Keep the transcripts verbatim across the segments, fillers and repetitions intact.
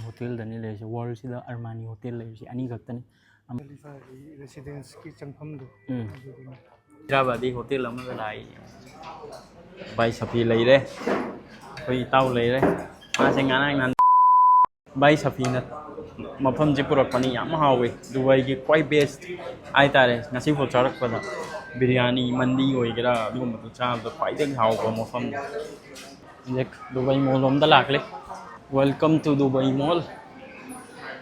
ꯍꯣꯇꯦꯜꯗꯅꯤ ꯂꯩꯔꯤꯁꯦ꯫ ꯋꯥꯔꯜꯁꯤꯗ ꯑꯔꯃꯥꯅꯤ ꯍꯣꯇꯦꯜ ꯂꯩꯔꯤꯁꯦ ꯑꯅꯤ ꯈꯛꯇꯅꯤ꯫ ꯈꯂꯤꯐꯥꯒꯤ ꯔꯦꯁꯤꯗꯦꯟꯁꯀꯤ ꯆꯪꯐꯝꯗꯣ꯫ ꯎꯝ꯫ ꯑꯗꯨꯗꯨꯅꯤ꯫ ꯍꯥꯏꯗ꯭ꯔꯕꯥꯗꯤ ꯍꯣꯇꯦꯜ ꯑꯃꯗ ꯂꯥꯛꯏ꯫ ꯚꯥꯏ ꯁꯐꯤ ꯂꯩꯔꯦ, ꯑꯩꯈꯣꯏ ꯏꯇꯥꯎ ꯂꯩꯔꯦ꯫ ꯃꯥꯁꯦ ꯉꯔꯥꯡ ꯅꯍꯥꯟ ꯚꯥꯏ ꯁꯐꯤꯅ ꯃꯐꯝꯁꯦ ꯄꯨꯔꯛꯄꯅꯤ, ꯌꯥꯝ ꯍꯥꯎꯋꯤ꯫ ꯗꯨꯕꯥꯏꯒꯤ ꯈ꯭ꯋꯥꯏ ꯕꯦꯁ ꯍꯥꯏꯇꯥꯔꯦ꯫ ꯉꯁꯤꯐꯥꯎ ꯆꯥꯔꯛꯄꯗ ꯕꯤꯔꯌꯥꯅꯤ, ꯃꯟꯗꯤ ꯑꯣꯏꯒꯦꯔꯥ, ꯑꯗꯨꯒꯨꯝꯕꯗꯣ ꯆꯥꯕꯗ ꯈ꯭ꯋꯥꯏꯗꯒꯤ ꯍꯥꯎꯕ ꯃꯐꯝꯅꯤ꯫ ꯍꯧꯖꯤꯛ ꯗꯨꯕꯥꯏ ꯃꯣꯜ ꯂꯣꯝꯗ ꯂꯥꯛꯂꯦ꯫ Welcome to Dubai Mall꯫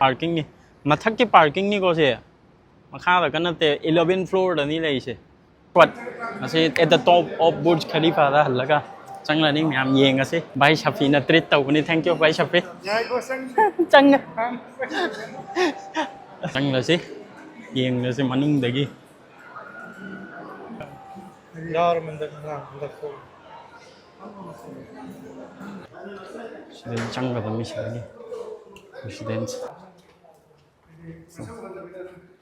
ꯄꯥꯔꯀꯤꯡꯅꯤ, ꯃꯊꯛꯀꯤ ꯄꯥꯔꯀꯤꯡꯅꯤꯀꯣ ꯁꯦ, ꯃꯈꯥꯗꯒ ꯅꯠꯇꯦ꯫ ꯏꯂꯚꯦꯟ ꯐ꯭ꯂꯣꯔꯗꯅꯤ ꯂꯩꯔꯤꯁꯦ꯫ ꯄꯣꯠ ꯑꯁꯤ at the top of Burj Khalifaꯗ ꯍꯜꯂꯒ ꯆꯪꯂꯅꯤ꯫ ꯃꯌꯥꯝ ꯌꯦꯡꯉꯁꯤ꯫ ꯚꯥꯏ ꯁꯐꯤꯅ ꯇ꯭ꯔꯤꯠ ꯇꯧꯒꯅꯤ꯫ Thank you ꯚꯥꯏ ꯁꯐꯤ꯫ ꯌꯥꯏꯀꯣ, ꯆꯪꯁꯦ꯫ ꯆꯪꯉ ꯆꯪꯁꯦ꯫ ꯆꯪꯂꯁꯤ, ꯌꯦꯡꯂꯁꯤ ꯃꯅꯨꯡꯗꯒꯤ꯫ ꯌꯥꯎꯔꯃꯟꯗ ꯉꯔꯥꯡ ꯍꯟꯗꯛ ꯊꯣꯛ꯫ ꯁꯤꯗꯒꯤ ꯆꯪꯒꯗꯕꯅꯤ, ꯁꯤꯗꯒꯤ ꯔꯦꯁꯤꯗꯦꯟꯁ꯫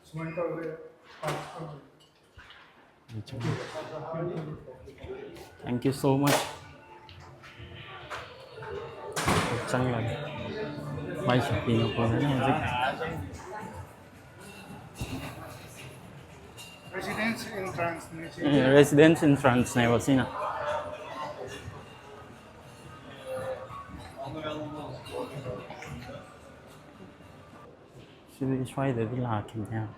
ꯁꯨꯃꯥꯏꯅ ꯇꯧꯔꯒ Thank you so much꯫ ꯆꯪꯂꯒꯦ꯫ ꯃꯥꯏ ꯁꯛꯄꯤꯅ ꯐꯖꯅ ꯍꯧꯖꯤꯛ꯫ ꯔꯦꯁꯤꯗꯦꯟꯁ ꯑꯦꯟꯇ꯭ꯔꯥꯟꯁꯅꯦ ꯁꯤ꯫ ꯎꯝ, ꯔꯦꯁꯤꯗꯦꯟꯁ ꯑꯦꯟꯇ꯭ꯔꯥꯟꯁꯅꯦꯕ ꯁꯤꯅ꯫ ꯁꯤꯗꯤ ꯁ꯭ꯋꯥꯏꯗꯗꯤ ꯂꯥꯛꯈꯤꯕꯅꯦ꯫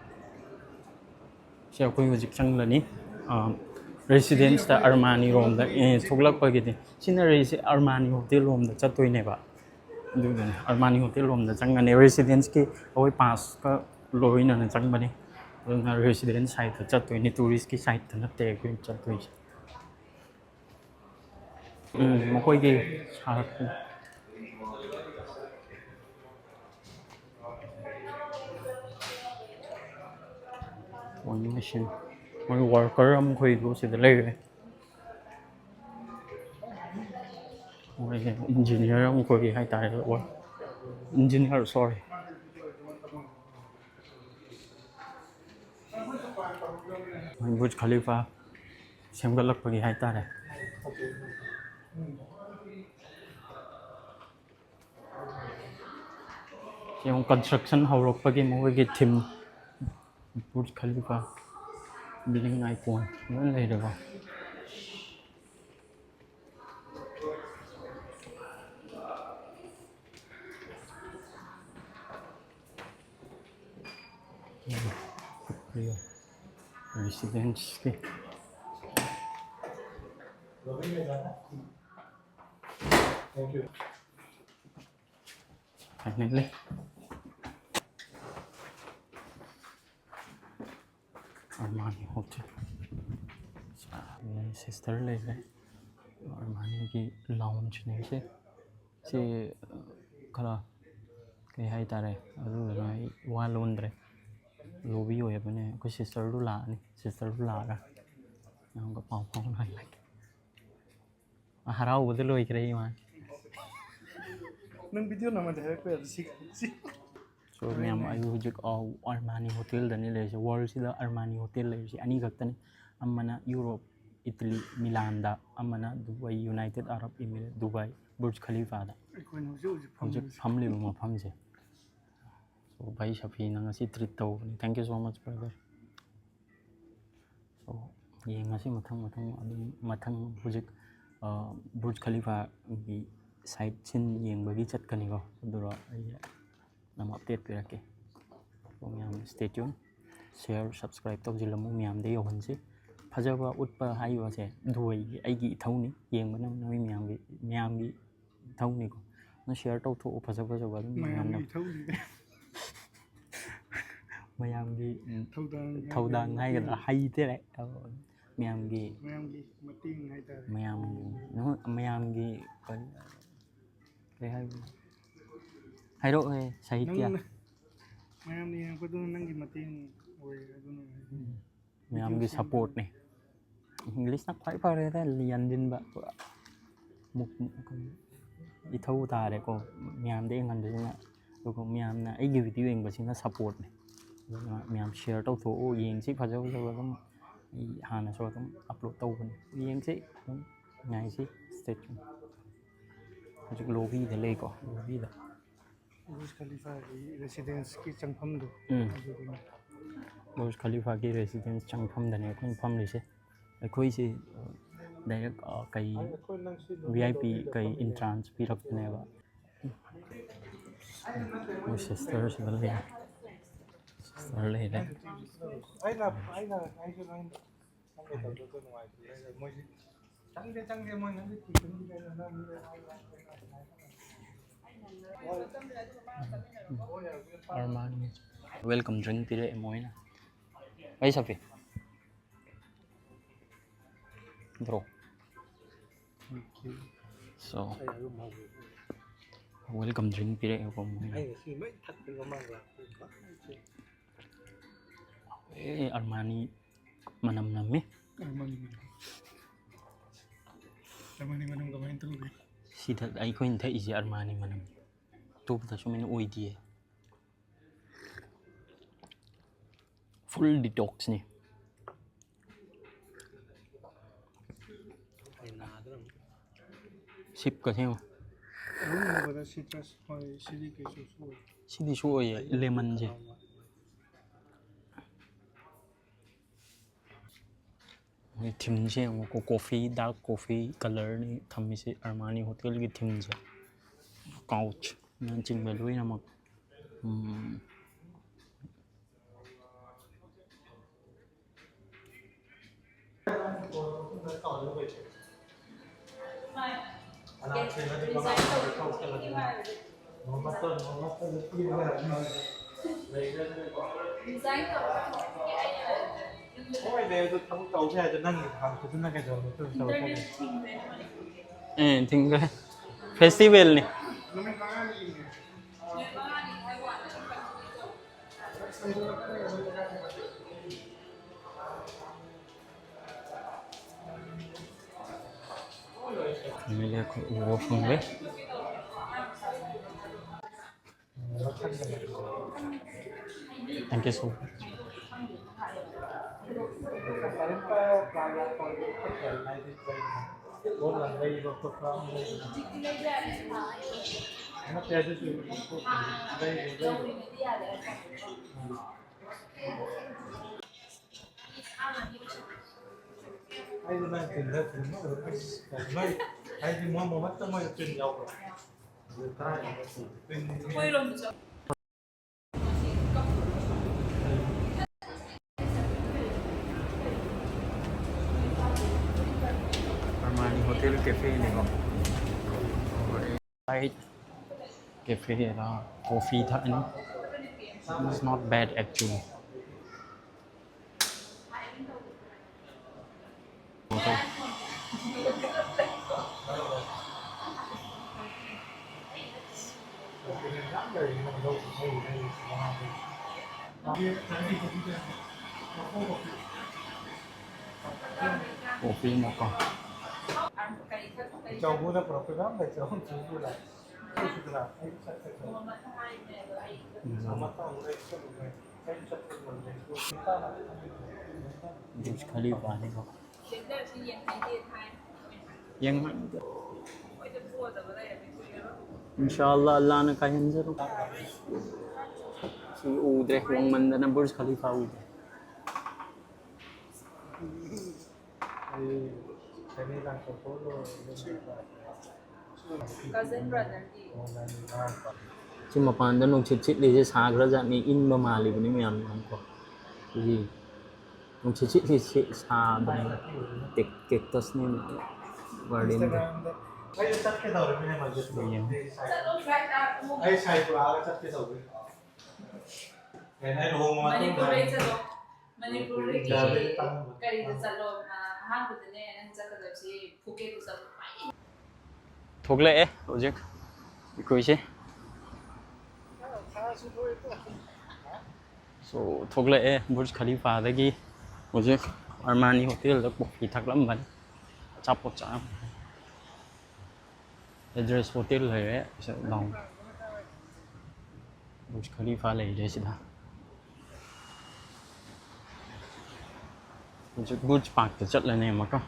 ꯁꯤ ꯑꯩꯈꯣꯏ ꯍꯧꯖꯤꯛ ꯆꯪꯂꯅꯤ꯫ ꯑꯥ, ꯔꯦꯁꯤꯗꯦꯟꯁꯇ ꯑꯔꯃꯥꯅꯤ ꯔꯣꯝꯗ, ꯑꯦ, ꯊꯣꯛꯂꯛꯄꯒꯤꯗꯤ꯫ ꯁꯤꯅ ꯔꯦꯁꯤ-, ꯑꯔꯃꯥꯅꯤ ꯍꯣꯇꯦꯜ ꯔꯣꯝꯗ ꯆꯠꯇꯣꯏꯅꯦꯕ꯫ ꯑꯗꯨꯗꯨꯅ ꯑꯔꯃꯥꯅꯤ ꯍꯣꯇꯦꯜ ꯔꯣꯝꯗ ꯆꯪꯒꯅꯤ꯫ ꯔꯦꯁꯤꯗꯦꯟꯁꯀꯤ ꯑꯩꯈꯣꯏ ꯄꯥꯁꯀ ꯂꯣꯏꯅꯅ ꯆꯪꯕꯅꯤ꯫ ꯑꯗꯨꯅ ꯔꯦꯁꯤꯗꯦꯟꯁ ꯁꯥꯏꯠꯇ ꯆꯠꯇꯣꯏꯅꯤ, ꯇꯨꯔꯤꯁꯀꯤ ꯁꯥꯏꯠꯇ ꯅꯠꯇꯦ ꯑꯩꯈꯣꯏꯅ ꯆꯠꯇꯣꯏꯁꯦ꯫ ꯎꯝ, ꯃꯈꯣꯏꯒꯤ ꯁꯥꯔꯛꯄꯅꯤ꯫ ꯃꯣꯏ ꯃꯦꯁꯤꯟ, ꯃꯣꯏ ꯋꯥꯔꯀꯔ ꯑꯃꯈꯣꯏꯗꯨ ꯁꯤꯗ ꯂꯩꯔꯦ꯫ ꯃꯣꯏ ꯏꯟꯖꯤꯅꯤꯌꯔ ꯑꯃꯈꯣꯏꯒꯤ ꯍꯥꯏꯇꯥꯔꯦ, ꯋꯥꯔ-, ꯏꯟꯖꯤꯅꯤꯌꯔ, ꯁꯣꯔꯤ꯫ ꯕꯨꯔꯖ ꯈꯂꯤꯐꯥ ꯁꯦꯝꯒꯠꯂꯛꯄꯒꯤ ꯍꯥꯏꯇꯥꯔꯦ꯫ ꯌꯦꯡꯉꯨ, construction ꯍꯧꯔꯛꯄꯒꯤ ꯃꯈꯣꯏꯒꯤ theme, Burj Khalifa, building icon ꯂꯣꯏ ꯂꯩꯔꯦꯀꯣ꯫ Residence ꯀꯤ꯫ Finally, Armani Hotel꯫ Sister ꯂꯩꯔꯦ꯫ Armani ꯒꯤ lounge ꯅꯦ ꯁꯤ꯫ ꯁꯤ ꯈꯔ ꯀꯩ ꯍꯥꯏꯇꯥꯔꯦ, ꯑꯗꯨꯗꯨꯅ ꯑꯩ ꯋꯥ ꯂꯣꯟꯗ꯭ꯔꯦ꯫ Lobby ꯑꯣꯏꯕꯅꯦ꯫ ꯑꯩꯈꯣꯏ sister ꯗꯨ ꯂꯥꯛꯑꯅꯤ꯫ Sister ꯗꯨ ꯂꯥꯛꯑꯒ ꯅꯉꯣꯟꯗ ꯄꯥꯎ ꯐꯥꯎꯅꯍꯜꯂꯒꯦ꯫ ꯍꯔꯥꯎꯕꯗ ꯂꯣꯏꯈ꯭ꯔꯦ ꯏꯃꯥ꯫ ꯅꯪ video ꯅꯝꯃꯗꯤ ꯍꯥꯏꯔꯛꯄ ꯌꯥꯗ꯭ꯔꯣ? ꯁꯤ, ꯁꯤ꯫ So, ꯃꯌꯥꯝ, ꯑꯩ ꯍꯧꯖꯤꯛ, ꯑ, Armani Hotel ꯗꯅꯤ ꯂꯩꯔꯤꯁꯦ꯫ World ꯁꯤꯗ Armani Hotel ꯂꯩꯔꯤꯁꯦ ꯑꯅꯤ ꯈꯛꯇꯅꯤ꯫ ꯑꯃꯅ Europe, Italy, Milan ꯗ, ꯑꯃꯅ Dubai, United Arab Emirates, Dubai, Burj Khalifa ꯗ꯫ ꯑꯩꯈꯣꯏꯅ ꯍꯧꯖꯤꯛ ꯍꯧꯖꯤꯛ ꯍꯧꯖꯤꯛ ꯐꯝꯂꯤꯕꯁꯦ꯫ ꯐꯝꯂꯤꯕ ꯃꯐꯝꯁꯦ꯫ So, ꯚꯥꯏ ꯁꯐꯤꯅ ꯉꯁꯤ treat ꯇꯧꯕꯅꯤ꯫ Thank you so much, brother꯫ So, ꯌꯦꯡꯉꯁꯤ ꯃꯊꯪ ꯃꯊꯪ ꯑꯗꯨꯝ ꯃꯊꯪ ꯍꯧꯖꯤꯛ, ꯑ, Burj Khalifa ꯒꯤ sight scene ꯌꯦꯡꯕꯒꯤ ꯆꯠꯀꯅꯤꯀꯣ꯫ ꯑꯗꯨꯒ ꯑꯩ ꯑꯗꯨꯝ update ꯄꯤꯔꯛꯀꯦ꯫ So, ꯃꯌꯥꯝ stay tuned, share, subscribe ꯇꯧꯁꯤꯜꯂꯝꯃꯨ, ꯃꯌꯥꯝꯗ ꯌꯧꯍꯟꯁꯤ꯫ ꯐꯖꯕ ꯎꯠꯄ ꯍꯥꯏꯕꯁꯦ ꯗꯨꯕꯥꯏꯒꯤ ꯑꯩꯒꯤ ꯏꯊꯧꯅꯤ, ꯌꯦꯡꯕꯅ ꯅꯣꯏ ꯃꯌꯥꯝꯒꯤ, ꯃꯌꯥꯝꯒꯤ ꯏꯊꯧꯅꯤꯀꯣ꯫ ꯅꯪ share ꯇꯧꯊꯣꯛꯑꯣ, ꯐꯖ ꯐꯖꯕ ꯑꯗꯨꯝ ꯃꯌꯥꯝꯒꯤ ꯃꯌꯥꯝꯅ ꯏꯊꯧꯅꯤ꯫ ꯃꯌꯥꯝꯒꯤ, ꯎꯝ, ꯊꯧꯗꯥꯡ ꯊꯧꯗꯥꯡ ꯍꯥꯏꯒꯗ꯭ꯔꯥ? ꯍꯩꯇꯦꯔꯦ꯫ ꯑꯧ, ꯃꯌꯥꯝꯒꯤ, ꯃꯌꯥꯝꯒꯤ ꯃꯇꯦꯡ ꯍꯥꯏꯇꯥꯔꯦ꯫ ꯃꯌꯥꯝ, ꯅꯪ ꯃꯌꯥꯝꯒꯤ ꯀꯔꯤ, ꯀꯔꯤ ꯍꯥꯏꯕꯅꯣ? ꯍꯥꯏꯔꯛꯑꯣꯍꯦ, ꯁꯥꯍꯤꯇ꯭ꯌ꯫ ꯅꯪꯅ, ꯃꯌꯥꯝꯅ ꯌꯦꯡꯉꯛꯄꯗꯨꯅ ꯅꯪꯒꯤ ꯃꯇꯦꯡ ꯑꯣꯏ, ꯑꯗꯨꯅ ꯎꯝ꯫ ꯃꯌꯥꯝꯒꯤ support ꯅꯦ꯫ English ꯅ ꯈ꯭ꯋꯥꯏ ꯐꯔꯦꯗ, ꯌꯥꯟꯁꯤꯟꯕ ꯄꯨꯔꯥ꯫ ꯃꯨꯛ-, ꯃꯨꯛ-, ꯏꯊꯧ ꯇꯥꯔꯦꯀꯣ, ꯃꯌꯥꯝꯗ ꯌꯦꯡꯍꯟꯕꯁꯤꯅ꯫ ꯑꯗꯨꯒ ꯃꯌꯥꯝꯅ ꯑꯩꯒꯤ video ꯌꯦꯡꯕꯁꯤꯅ support ꯅꯦ꯫ ꯑꯗꯨꯅ ꯃꯌꯥꯝ share ꯇꯧꯊꯣꯛꯎ, ꯌꯦꯡꯁꯤ, ꯐꯖ ꯐꯖꯕ ꯑꯗꯨꯝ ꯑꯩ ꯍꯥꯟꯅꯁꯨ ꯑꯗꯨꯝ upload ꯇꯧꯕꯅꯤ꯫ ꯌꯦꯡꯁꯤ, ꯑꯗꯨꯝ ꯉꯥꯏꯁꯤ, stay tuned꯫ ꯍꯧꯖꯤꯛ lobby ꯗ ꯂꯩꯀꯣ, lobby ꯗ꯫ ꯕꯨꯔꯖ ꯈꯂꯤꯐꯥꯒꯤ ꯔꯦꯁꯤꯗꯦꯟꯁꯀꯤ ꯆꯪꯐꯝꯗꯣ꯫ ꯎꯝ꯫ ꯑꯗꯨꯗꯨꯅꯤ꯫ ꯕꯨꯔꯖ ꯈꯂꯤꯐꯥꯒꯤ ꯔꯦꯁꯤꯗꯦꯟꯁ ꯆꯪꯐꯝꯗꯅꯦ ꯑꯩꯈꯣꯏꯅ ꯐꯝꯂꯤꯁꯦ꯫ ꯑꯩꯈꯣꯏꯁꯦ ꯗꯥꯏꯔꯦꯛ ꯀꯩ ꯑꯩꯈꯣꯏ ꯅꯪ ꯁꯤ ꯚꯤ ꯑꯥꯏ ꯄꯤ ꯀꯩ ꯏꯟꯇ꯭ꯔꯥꯟꯁ ꯄꯤꯔꯛꯄꯅꯦꯕ꯫ ꯃꯣꯏ ꯁꯤꯁꯇꯔꯁꯤꯗ ꯂꯩꯔꯦ꯫ ꯁꯤꯁꯇꯔ ꯂꯩꯔꯦ꯫ ꯑꯩꯅ ꯑꯩꯅ ꯑꯩꯁꯨ ꯅꯪ ꯅꯪ ꯀꯩꯗꯧꯗꯣꯏꯗꯣ ꯅꯨꯡꯉꯥꯏꯇꯦ꯫ ꯃꯣꯏꯁꯤ ꯆꯪꯗꯦ ꯆꯪꯗꯦ ꯃꯣꯏ ꯅꯪꯒꯤ ꯇꯤꯐꯤꯟꯒꯤ ꯀꯩꯅꯣ ꯅꯪ ꯑꯔꯃꯥꯅꯤ꯫ ꯋꯦꯜꯀꯝ ꯗ꯭ꯔꯤꯡ ꯄꯤꯔꯛꯑꯦ ꯃꯣꯏꯅ꯫ ꯑꯩ ꯁꯛꯄꯤ꯫ ꯕ꯭ꯔꯣ꯫ So, ꯋꯦꯜꯀꯝ ꯗ꯭ꯔꯤꯡ ꯄꯤꯔꯛꯑꯦꯀꯣ ꯃꯣꯏꯅ꯫ ꯑꯩꯅ ꯁꯤ ꯂꯣꯏ ꯊꯛꯄ ꯃꯃꯥꯡ ꯂꯥꯛꯄ꯫ ꯑꯦ, ꯑꯔꯃꯥꯅꯤ ꯃꯅꯝ ꯅꯝꯃꯤ꯫ ꯑꯔꯃꯥꯅꯤ ꯃꯅꯝ꯫ ꯑꯔꯃꯥꯅꯤ ꯃꯅꯝ ꯀꯃꯥꯏꯅ ꯇꯧꯒꯦ? ꯁꯤꯗ ꯑꯩꯈꯣꯏꯅ ꯊꯛꯏꯁꯦ ꯑꯔꯃꯥꯅꯤ ꯃꯅꯝ꯫ ꯑꯇꯣꯞꯄꯗ ꯁꯨꯃꯥꯏꯅ ꯑꯣꯏꯗꯤꯌꯦ꯫ ꯐꯨꯜ ꯗꯤꯇꯣꯛꯁꯅꯤ꯫ ꯁꯤꯞꯀ ꯁꯦꯝꯃꯣ꯫ ꯑꯗꯨꯒꯨꯝꯕꯗ ꯁꯤꯇ꯭ꯔꯁ ꯍꯣꯏ ꯁꯤꯗꯤ ꯀꯩꯁꯨ ꯁꯣꯛꯑꯣꯏ꯫ ꯁꯤꯗꯤ ꯁꯣꯛꯑꯣꯏꯌꯦ, ꯂꯦꯃꯟꯁꯦ꯫ ꯃꯣꯏ ꯊꯤꯝꯁꯦ ꯌꯦꯡꯉꯨꯀꯣ, ꯀꯣꯐꯤ, ꯗꯥꯔꯛ ꯀꯣꯐꯤ ꯀꯂꯔꯅꯤ ꯊꯝꯃꯤꯁꯦ, ꯑꯔꯃꯥꯅꯤ ꯍꯣꯇꯦꯜꯒꯤ ꯊꯤꯝꯁꯦ꯫ ꯀꯥꯎꯆ ꯅꯆꯤꯡꯕ ꯂꯣꯏꯅꯃꯛ꯫ ꯎꯝ꯫ ꯍꯣꯏꯅꯦ, ꯑꯗꯨ ꯊꯕꯛ ꯇꯧꯁꯦ ꯍꯥꯏꯗꯣ ꯅꯪꯒꯤ ꯍꯥꯡꯕꯗꯨꯅ ꯀꯩꯗꯧꯔꯕ? ꯑꯗꯨꯝ ꯇꯧꯁꯦ ꯍꯥꯏꯗꯣ꯫ ꯑꯦ, ꯊꯤꯡꯈ꯭ꯔꯦ꯫ ꯐꯦꯁꯇꯤꯚꯦꯜꯅꯤ꯫ Family ꯑꯩꯈꯣꯏ ꯎꯕ ꯐꯪꯂꯦ꯫ Thank you so much. ꯅꯠꯇꯦ, ꯑꯗꯨꯁꯨ ꯂꯩꯔꯦ, ꯂꯩꯔꯦ꯫ ꯑꯩꯗꯤ ꯅꯪ ꯇꯤꯟꯗ ꯇꯤꯟ ꯅꯣꯏ, ꯍꯥꯏꯗꯤ ꯃꯣꯏ ꯃꯃꯛꯇ ꯃꯣꯏ ꯇꯤꯟ ꯌꯥꯎꯕ꯭ꯔꯣ? ꯑꯗꯨ ꯇꯔꯥ ꯌꯥꯎꯕ꯭ꯔꯣ? ꯑꯩꯈꯣꯏꯔꯣꯝꯗꯁꯨ꯫ ꯑꯔꯃꯥꯅꯤ ꯍꯣꯇꯦꯜ ꯀꯦꯐꯦꯅꯤꯀꯣ꯫ ꯀꯦꯐꯦꯗ ꯀꯣꯐꯤ ꯊꯛꯑꯅꯤ꯫ It's not bad actually. Coffee ꯑꯃꯀꯣ꯫ ꯆꯧꯕꯗ ꯄꯨꯔꯛꯄꯗ ꯑꯝꯇ ꯆꯍꯨꯝ ꯆꯍꯨꯝ ꯂꯥꯛꯑꯦ꯫ ꯕꯨꯔꯖ ꯈꯂꯤꯐꯥꯅꯤꯀꯣ꯫ ꯌꯦꯡꯉ-, ꯏꯟꯁꯥ ꯑꯜꯂꯥ, ꯑꯜꯂꯥꯅ ꯀꯥꯏꯍꯟꯖꯔꯣ꯫ ꯁꯤ ꯎꯗ꯭ꯔꯦ, ꯋꯥꯡꯃꯟꯗꯅ ꯕꯨꯔꯖ ꯈꯂꯤꯐꯥ ꯎꯗ꯭ꯔꯦ꯫ Cousin brother ꯒꯤ꯫ ꯁꯤ ꯃꯄꯥꯟꯗ ꯅꯨꯡꯁꯤꯠ ꯁꯤꯠꯂꯤꯁꯦ ꯁꯥꯈ꯭ꯔꯖꯥꯠꯅꯤ, ꯏꯪꯕ ꯃꯥꯜꯂꯤꯕꯅꯤ ꯃꯌꯥꯝ ꯌꯦꯡꯉꯨꯀꯣ꯫ ꯁꯤ ꯅꯨꯡꯁꯤꯠ ꯁꯤꯠꯂꯤꯁꯦ ꯁꯥꯕꯅꯦ꯫ ꯀꯦꯛ-, cactus ꯅꯦ ꯒꯥꯔꯗꯦꯟꯗ꯫ ꯑꯩꯁꯨ ꯆꯠꯀꯦ ꯇꯧꯔꯤꯃꯤꯅꯦ ꯍꯧꯖꯤꯛ꯫ ꯁꯤ ꯌꯦꯡꯉꯨ꯫ ꯆꯠꯂꯣ, flight ꯂꯥꯛꯑꯣ꯫ ꯑꯩ ꯁꯥꯏ ꯄꯨꯔꯛꯑꯒ ꯆꯠꯀꯦ ꯇꯧꯕꯅꯦ꯫ ꯀꯩꯅꯣ, ꯑꯩ ꯂꯨꯍꯣꯡꯕ ꯃꯇꯨꯡꯗ ꯃꯅꯤꯄꯨꯔꯗꯩ ꯆꯠꯂꯣ꯫ ꯃꯅꯤꯄꯨꯔꯗꯒꯤ ꯒꯥꯔꯤꯗ ꯇꯪꯕ꯫ ꯀꯔꯤꯗ ꯆꯠꯂꯣ? ꯑ, ꯑꯍꯥꯟꯕꯗꯅꯦ ꯅꯪ ꯆꯠꯀꯗꯕꯁꯤ ꯄꯨꯀꯦꯠꯇ ꯆꯠꯂꯣ꯫ ꯊꯣꯛꯂꯛꯑꯦ ꯍꯧꯖꯤꯛ ꯑꯩꯈꯣꯏꯁꯦ꯫ So, ꯊꯣꯛꯂꯛꯑꯦ ꯕꯨꯔꯖ ꯈꯂꯤꯐꯥꯗꯒꯤ꯫ ꯍꯧꯖꯤꯛ ꯑꯔꯃꯥꯅꯤ ꯍꯣꯇꯦꯜꯗ ꯀꯣꯐꯤ ꯊꯛꯂꯝꯕꯅꯤ, ꯑꯆꯥꯄꯣꯠ ꯆꯥꯔꯝꯕꯅꯤ꯫ ꯑꯦꯗ꯭ꯔꯦꯁ ꯍꯣꯇꯦꯜ ꯂꯩꯔꯦ ꯁꯤꯗ ꯗꯥꯎꯟ꯫ ꯕꯨꯔꯖ ꯈꯂꯤꯐꯥ ꯂꯩꯔꯦ ꯁꯤꯗ꯫ ꯍꯧꯖꯤꯛ ꯕꯨꯔꯖ ꯄꯥꯔꯛꯇ ꯆꯠꯂꯅꯤ ꯑꯃꯨꯛꯀ꯫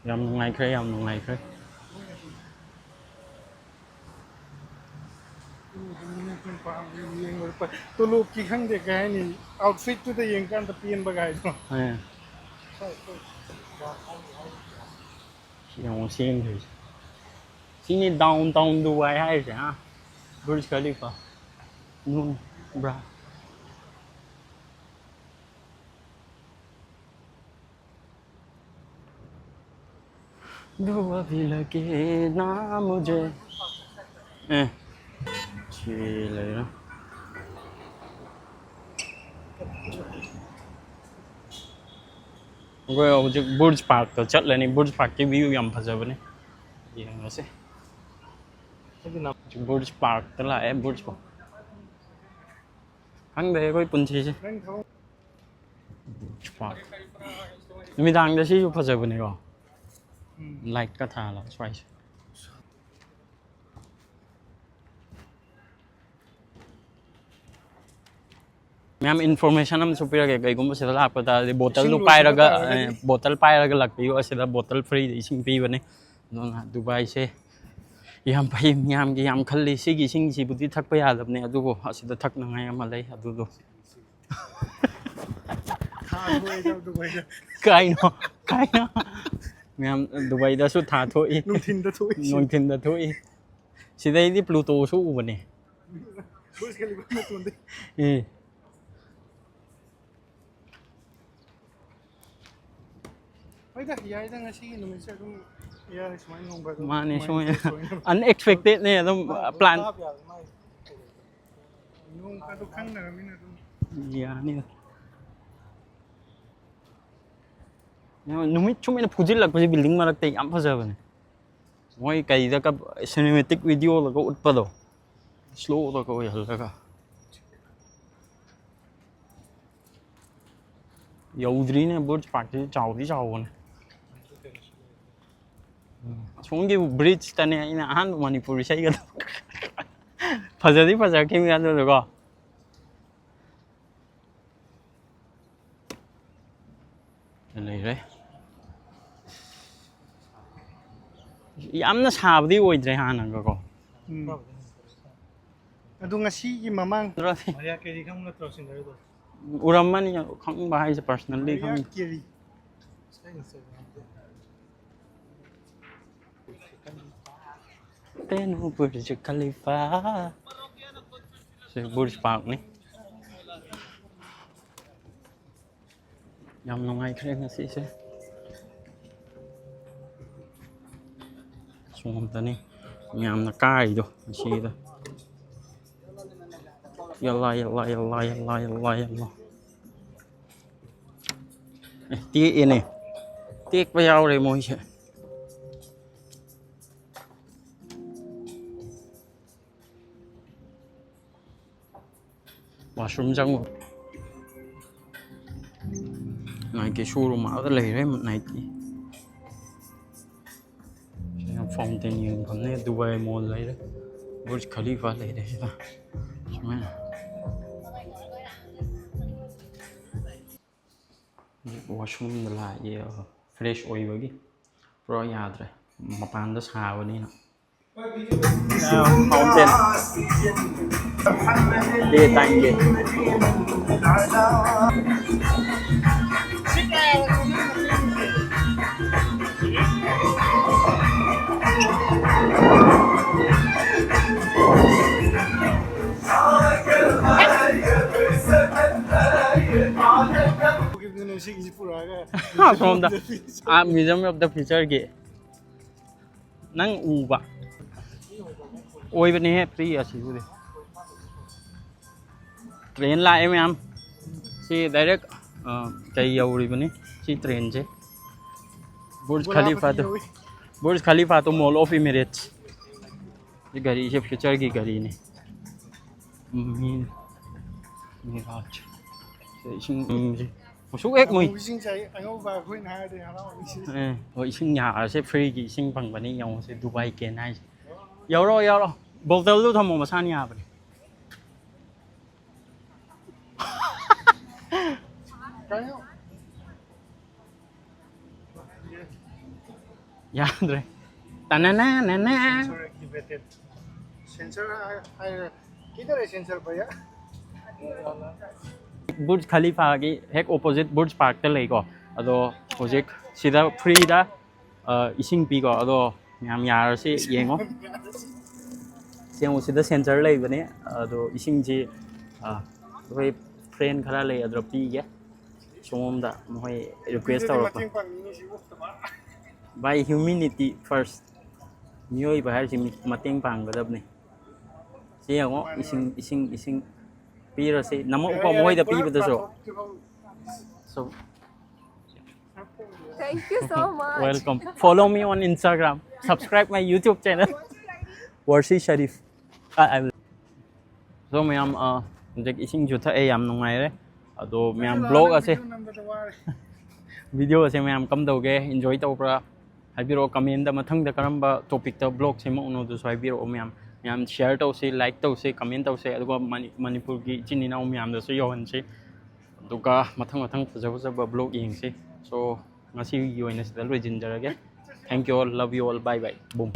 ꯌꯥꯝ ꯅꯨꯡꯉꯥꯏꯈ꯭ꯔꯦ, ꯌꯥꯝ ꯅꯨꯡꯉꯥꯏꯈ꯭ꯔꯦ꯫ ꯌꯦꯡꯕꯗ ꯄ-, ꯇꯣꯂꯣꯞꯀꯤ ꯈꯪꯗꯦ, ꯀꯩ ꯍꯥꯏꯅꯤ, ꯑꯥꯎꯠꯐꯤꯠꯇꯨꯗ ꯌꯦꯡꯀꯥꯟꯗ ꯄꯦꯟꯕꯒ ꯍꯥꯏꯗꯣ꯫ ꯑꯦ꯫ ꯁꯤ ꯌꯦꯡꯉꯣ, ꯁꯦꯝꯈ꯭ꯔꯤꯁꯦ꯫ ꯁꯤꯅꯤ ꯗꯥꯎꯟ ꯇꯥꯎꯟ ꯗꯨꯕꯥꯏ ꯍꯥꯏꯔꯤꯁꯦ, ꯍꯥ? ꯕꯨꯔꯖ ꯈꯂꯤꯐꯥ꯫ ꯅꯨꯡ ꯕ꯭ꯔꯥ꯫ दुआ भी लगे ना मुझे। ꯑꯦ, ꯁꯤ ꯂꯩꯔꯦ꯫ ꯑꯩꯈꯣꯏ ꯍꯧꯖꯤꯛ ꯕꯨꯔꯖ ꯄꯥꯔꯛꯇ ꯆꯠꯂꯅꯤ꯫ ꯕꯨꯔꯖ ꯄꯥꯔꯛꯀꯤ ꯚ꯭ꯌꯨ ꯌꯥꯝ ꯐꯖꯕꯅꯦ, ꯌꯦꯡꯉꯁꯦ꯫ ꯍꯧꯖꯤꯛ ꯕꯨꯔꯖ ꯄꯥꯔꯛꯇ ꯂꯥꯛꯑꯦ, ꯕꯨꯔꯖ ꯄꯥꯔꯛ꯫ ꯈꯪꯗꯦ ꯑꯩꯈꯣꯏ ꯄꯨꯟꯁꯤꯁꯦ꯫ ꯅꯨꯃꯤꯗꯥꯡꯗ ꯁꯤꯁꯨ ꯐꯖꯕꯅꯤꯀꯣ꯫ ꯎꯝ꯫ ꯂꯥꯏꯠꯀ ꯊꯥꯜꯂꯒ ꯁ꯭ꯋꯥꯏꯁꯦ꯫ ꯃꯌꯥꯝ, ꯏꯟꯐꯣꯔꯃꯦꯁꯟ ꯑꯃꯁꯨ ꯄꯤꯔꯒꯦ꯫ ꯀꯩꯒꯨꯝꯕ ꯁꯤꯗ ꯂꯥꯛꯄ ꯇꯥꯔꯗꯤ ꯕꯣꯇꯜꯗꯨ ꯏꯁꯤꯡ ꯂꯣꯏꯗꯕ ꯄꯥꯏꯔꯒ, ꯇꯥꯔꯒꯗꯤ ꯑꯦ, ꯕꯣꯇꯜ ꯄꯥꯏꯔꯒ ꯂꯥꯛꯄꯤꯌꯨ꯫ ꯑꯁꯤꯗ ꯕꯣꯇꯜ ꯐ꯭ꯔꯤꯗ ꯏꯁꯤꯡ ꯄꯤꯕꯅꯦ꯫ ꯑꯗꯨꯅ ꯗꯨꯕꯥꯏꯁꯦ ꯌꯥꯝ ꯐꯩ, ꯃꯤꯌꯥꯝꯒꯤ ꯌꯥꯝ ꯈꯜꯂꯤ꯫ ꯁꯤꯒꯤ ꯏꯁꯤꯡꯁꯤꯕꯨꯗꯤ ꯊꯛꯄ ꯌꯥꯗꯕꯅꯦ, ꯑꯗꯨꯕꯨ ꯑꯁꯤꯗ ꯊꯛꯅꯉꯥꯏ ꯑꯃ ꯂꯩ꯫ ꯑꯗꯨꯗꯣ ꯊꯥ ꯊꯣꯛꯑꯦ ꯗꯨꯕꯥꯏꯗ꯫ ꯀꯥꯏꯅꯣ? ꯀꯥꯏꯅꯣ? ꯃꯌꯥꯝ, ꯗꯨꯕꯥꯏꯗꯁꯨ ꯊꯥ ꯊꯣꯛꯏ꯫ ꯅꯨꯡꯊꯤꯟꯗ ꯊꯣꯛꯏ꯫ ꯅꯨꯡꯊꯤꯟꯗ ꯊꯣꯛꯏ꯫ ꯁꯤꯗꯩꯗꯤ ꯄ꯭ꯂꯨꯇꯣꯁꯨ ꯎꯕꯅꯦ꯫ ꯕꯨꯔꯖ ꯈꯂꯤꯐꯥ ꯃꯇꯣꯟꯗꯩ꯫ ꯑꯦ꯫ ꯍꯣꯏꯗ, ꯌꯥꯏꯗ, ꯉꯁꯤꯒꯤ ꯅꯨꯃꯤꯠꯁꯦ ꯑꯗꯨꯝ ꯌꯥꯔꯦ ꯁꯨꯃꯥꯏꯅ ꯅꯣꯡ ꯐꯥꯗꯣꯛ ꯃꯥꯅꯦ, ꯁꯨꯃꯥꯏꯅ ꯁꯨꯃꯥꯏꯅ ꯁꯨꯃꯥꯏꯅ꯫ Unexpected ꯅꯦ ꯑꯗꯨꯝ, ꯃꯥꯅꯦ, ꯑꯗꯨꯝ plan꯫ ꯀꯥꯕ ꯌꯥꯕ ꯃꯥꯏ꯫ ꯅꯣꯡ ꯐꯥꯗꯣꯛ ꯈꯪꯅꯔꯕꯅꯤꯅ ꯑꯗꯨꯝ꯫ ꯌꯥꯅꯤꯗ꯫ ꯅꯨꯃꯤꯠ ꯁꯨꯃꯥꯏꯅ ꯐꯨꯖꯤꯜꯂꯛꯄꯁꯦ building ꯃꯔꯛꯇ ꯌꯥꯝ ꯐꯖꯕꯅꯦ꯫ ꯃꯣꯏ ꯀꯩꯗ ꯀꯞ-, cinematic video ꯗꯒ ꯎꯠꯄꯗꯣ, slow ꯗꯒ ꯑꯣꯏꯍꯜꯂꯒ꯫ ꯌꯧꯗ꯭ꯔꯤꯅꯦ, ꯕꯨꯔꯖ ꯄꯥꯔꯛꯁꯤ ꯆꯥꯎꯗꯤ ꯆꯥꯎꯕꯅꯦ꯫ ꯎꯝ, ꯑꯁꯣꯝꯒꯤ bridge ꯇꯅꯦ ꯑꯩꯅ ꯑꯍꯥꯟꯕ ꯃꯅꯤꯄꯨꯔ ꯏꯁꯩꯒꯗꯣ꯫ ꯐꯖꯗꯤ ꯐꯖꯔꯛꯈꯤꯕꯅꯤ ꯑꯗꯨꯗꯀꯣ꯫ ꯂꯩꯔꯦ꯫ ꯌꯥꯝꯅ ꯁꯥꯕꯗꯤ ꯑꯣꯏꯗ꯭ꯔꯦ ꯍꯥꯟꯅꯒꯀꯣ꯫ ꯎꯝ꯫ ꯑꯗꯨ ꯉꯁꯤꯒꯤ ꯃꯃꯥꯡ ꯅꯠꯇ꯭ꯔꯣ? ꯃꯔꯤꯌꯥ ꯀꯦꯔꯤ ꯈꯪꯕ ꯅꯠꯇ꯭ꯔꯣ ꯁꯤꯡꯒꯔꯗꯣ? ꯎꯔꯝꯃꯅꯤ, ꯈꯪꯕ ꯍꯥꯏꯁꯦ personally ꯃꯔꯤꯌꯥ ꯈꯪꯉꯤ꯫ ꯀꯦꯔꯤ꯫ ꯇꯦꯅꯨ ꯕꯨꯔꯖ ꯈꯂꯤꯐꯥ꯫ ꯁꯤ ꯕꯨꯔꯖ ꯄꯥꯔꯛꯅꯤ꯫ ꯌꯥꯝ ꯅꯨꯡꯉꯥꯏꯈ꯭ꯔꯦ ꯉꯁꯤꯁꯦ꯫ ꯁꯣꯝꯗꯅꯤ ꯃꯌꯥꯝꯅ ꯀꯥꯔꯤꯗꯣ ꯉꯁꯤꯗ꯫ ꯌꯜꯂꯥ, ꯌꯜꯂꯥ, ꯌꯜꯂꯥ, ꯌꯜꯂꯥ, ꯌꯜꯂꯥ, ꯌꯜꯂꯥ꯫ ꯑꯦ, ꯇꯦꯛꯑꯦꯅꯦ꯫ ꯇꯦꯛꯄ ꯌꯥꯎꯔꯦ ꯃꯣꯏꯁꯦ꯫ Washroom ꯆꯪꯉꯨ꯫ Nike showroom ꯑꯥꯗ ꯂꯩꯔꯦ, Nike꯫ ꯁꯤꯅ fountain ꯌꯦꯡꯐꯝꯅꯦ, Dubai Mall ꯂꯩꯔꯦ, Burj Khalifa ꯂꯩꯔꯦ ꯁꯤꯗ꯫ ꯁꯨꯃꯥꯏꯅ꯫ ꯍꯧꯖꯤꯛ washroomꯗ ꯂꯥꯛꯑꯦ, fresh ꯑꯣꯏꯕꯒꯤ꯫ ꯄꯨꯔꯥ ꯌꯥꯗ꯭ꯔꯦ, ꯃꯄꯥꯟꯗ ꯁꯥꯕꯅꯤꯅ꯫ Fountain꯫ Day timeꯒꯤ꯫ ꯄꯨꯈꯤꯕꯗꯨꯅꯦ ꯁꯤꯒꯤꯁꯤ ꯄꯨꯔꯛꯑꯒ ꯑꯁꯣꯝꯗ꯫ ꯑꯥ, Museum of the Futureꯒꯤ꯫ ꯅꯪ ꯎꯕ? ꯑꯣꯏꯕꯅꯦꯍꯦ, free ꯑꯁꯤꯕꯨꯗꯤ꯫ Train ꯂꯥꯛꯑꯦ ꯃꯌꯥꯝ꯫ ꯁꯤ direct, ꯑ, ꯀꯩ ꯌꯧꯔꯤꯕꯅꯤ ꯁꯤ trainꯁꯦ? Burj Khalifa two. Burj Khalifa two Mall of Emirates꯫ ꯁꯤ ꯒꯥꯔꯤꯁꯦ Futureꯒꯤ ꯒꯥꯔꯤꯅꯤ꯫ ꯃꯤ ꯃꯤꯔꯥꯖ꯫ ꯁꯤ ꯏꯁꯤꯡꯁꯦ ꯃꯨꯁꯨꯛ ꯍꯦꯛ ꯃꯨꯏ꯫ ꯃꯨꯕꯤꯁꯤꯡꯁꯦ ꯑꯩ ꯑꯉꯧꯕ ꯑꯩꯈꯣꯏꯅ ꯍꯥꯏꯔꯗꯤ ꯍꯔꯥꯎꯔꯅꯤ꯫ ꯑꯦ, ꯍꯣꯏ, ꯏꯁꯤꯡ ꯌꯥꯔꯁꯦ, freeꯒꯤ ꯏꯁꯤꯡ ꯐꯪꯕꯅꯤ ꯌꯦꯡꯉꯣꯁꯦ, Dubai can ꯍꯥꯏꯁꯦ꯫ ꯌꯥꯎꯔꯣ, ꯌꯥꯎꯔꯣ, bottleꯗꯨ ꯊꯝꯃꯣ, ꯃꯁꯥꯅ ꯌꯥꯕꯅꯤ꯫ ꯀꯩꯅꯣ? ꯌꯥꯗ꯭ꯔꯦ꯫ ꯇꯅꯅꯅꯅ꯫ Sensor activated. Sensor ꯍꯥꯏꯔ किधर है सेंसर भैया? ꯕꯨꯔꯖ ꯈꯂꯤꯐꯥꯒꯤ ꯍꯦꯛ ꯑꯣꯄꯣꯖꯤꯠ ꯕꯨꯔꯖ ꯄꯥꯔꯛꯇ ꯂꯩꯀꯣ꯫ ꯑꯗꯣ ꯍꯧꯖꯤꯛ ꯁꯤꯗ ꯐ꯭ꯔꯤꯗ ꯏꯁꯤꯡ ꯄꯤꯀꯣ꯫ ꯑꯗꯣ ꯃꯌꯥꯝ ꯌꯥꯔꯁꯤ ꯌꯦꯡꯉꯣ꯫ ꯌꯦꯡꯉꯨ, ꯁꯤꯗ ꯁꯦꯟꯁꯔ ꯂꯩꯕꯅꯦ꯫ ꯑꯗꯣ ꯏꯁꯤꯡꯁꯤ ꯑꯩꯈꯣꯏ ꯐ꯭ꯔꯦꯟ ꯈꯔ ꯂꯩ, ꯑꯗꯨꯗ ꯄꯤꯒꯦ꯫ ꯁꯣꯝꯗ ꯃꯈꯣꯏ ꯔꯤꯀ꯭ꯋꯦꯁ ꯇꯧꯔꯛꯄ꯫ By humanity first꯫ ꯃꯤꯑꯣꯏꯕ ꯍꯥꯏꯔꯤꯁꯤ ꯃꯤ- ꯃꯇꯦꯡ ꯄꯥꯡꯒꯗꯕꯅꯤ꯫ ꯁꯤ ꯌꯦꯡꯉꯣ, ꯏꯁꯤꯡ ꯏꯁꯤꯡ ꯏꯁꯤꯡ ꯄꯤꯔꯁꯤ꯫ ꯅꯝꯃꯛꯎꯀꯣ ꯃꯈꯣꯏꯗ ꯄꯤꯕꯗꯁꯨ꯫ So, Thank you so much. Welcome. Follow me on Instagram. Subscribe my YouTube channel. Warsi Sharif. I, I will. So ꯃꯌꯥꯝ ꯑ, ꯍꯧꯖꯤꯛ ꯏꯁꯤꯡꯁꯨ ꯊꯛꯑꯦ, ꯌꯥꯝ ꯅꯨꯡꯉꯥꯏꯔꯦ꯫ ꯑꯗꯣ ꯃꯌꯥꯝ ꯕ꯭ꯂꯣꯒ ꯑꯁꯦ ꯚꯤꯗꯤꯑꯣ ꯑꯁꯦ ꯃꯌꯥꯝ ꯀꯝꯗꯧꯒꯦ, ꯏꯟꯖꯣꯏ ꯇꯧꯕ꯭ꯔꯥ ꯍꯥꯏꯕꯤꯔꯛꯑꯣ ꯀꯃꯦꯟꯗ꯫ ꯃꯊꯪꯗ ꯀꯔꯝꯕ ꯇꯣꯄꯤꯛꯇ ꯕ꯭ꯂꯣꯒ ꯁꯦꯝꯃꯛꯎꯅꯣ ꯑꯗꯨꯁꯨ ꯍꯥꯏꯕꯤꯔꯛꯑꯣ ꯃꯌꯥꯝ꯫ ꯃꯌꯥꯝ ꯁꯤꯌꯔ ꯇꯧꯁꯤ, ꯂꯥꯏꯛ ꯇꯧꯁꯤ, ꯀꯃꯦꯟ ꯇꯧꯁꯤ, ꯑꯗꯨꯒ ꯃꯅꯤ- ꯃꯅꯤꯄꯨꯔꯒꯤ ꯏꯆꯤꯟ ꯏꯅꯥꯎ ꯃꯌꯥꯝꯗꯁꯨ ꯌꯧꯍꯟꯁꯤ꯫ ꯑꯗꯨꯒ ꯃꯊꯪ ꯃꯊꯪ ꯐꯖ ꯐꯖꯕ ꯕ꯭ꯂꯣꯒ ꯌꯦꯡꯁꯤ꯫ So ꯉꯁꯤꯒꯤ ꯑꯣꯏꯅ ꯁꯤꯗ ꯂꯣꯏꯁꯤꯟꯖꯔꯒꯦ꯫ Thank you all, love you all, bye bye, boom.